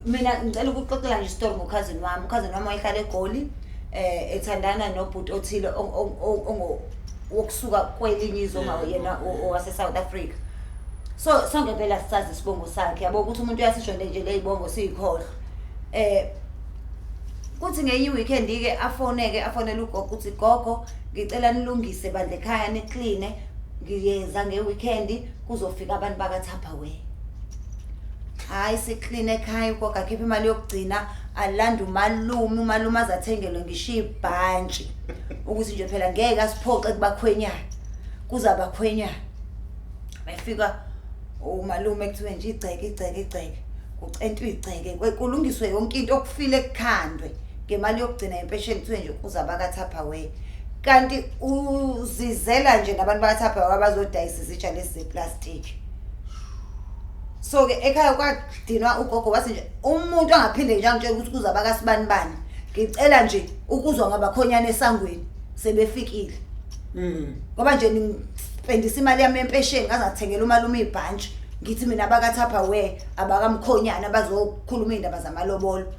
Mina ngicela ukuxoxela nje isitori ngokhazini wami. Ukhazini wami wayehlala eGoli, ethandana nobhuti othile wokusuka kwelinye izwe, yena owase-South Africa. So sonke phela sisazi isibongo sakhe, yabo, ukuthi umuntu uyasisho nje le y'bongo siyikhohlwa. Kuthi ngenye i-weekend-ke afoneke, afonele ugogo ukuthi, "Gogo, ngicela nilungise bandla ekhaya, nikline, ngiyeza nge-weekend, kuzofika abantu baka-Tupperware." Hhayi, sikline ekhaya, ugogo akhiphe imali yokugcina, alande umalume, umalume aze athengelwe ngisho ibhantshi, ukuthi nje phela ngeke asiphoxe kubakhwenyana, kuze abakhwenyana. Befika umalume, kuthiwe nje igceke, igceke, igceke, kucentwe igceke, kulungiswe yonke into, okufile kukhandwe ngemali yokugcina impesheni, kuthiwe nje kuze abaka-Tupperware, kanti uzizela nje nabantu baka-Tupperware abazodayisa izitsha lezi zeplastiki. So-ke ekhaya kwadinwa ugogo, wathi nje umuntu angaphinde nje angitshela ukuthi kuze abakasibanibani, ngicela nje ukuzwa ngabakhonyana esangweni sebefikile, ngoba nje ngispendisa imali yami empesheni ngaze ngathengela umalume ibhantshi, ngithi mina abaka-Tupperware, abakamkhonyana, bazokhuluma iy'ndaba zamalobolo.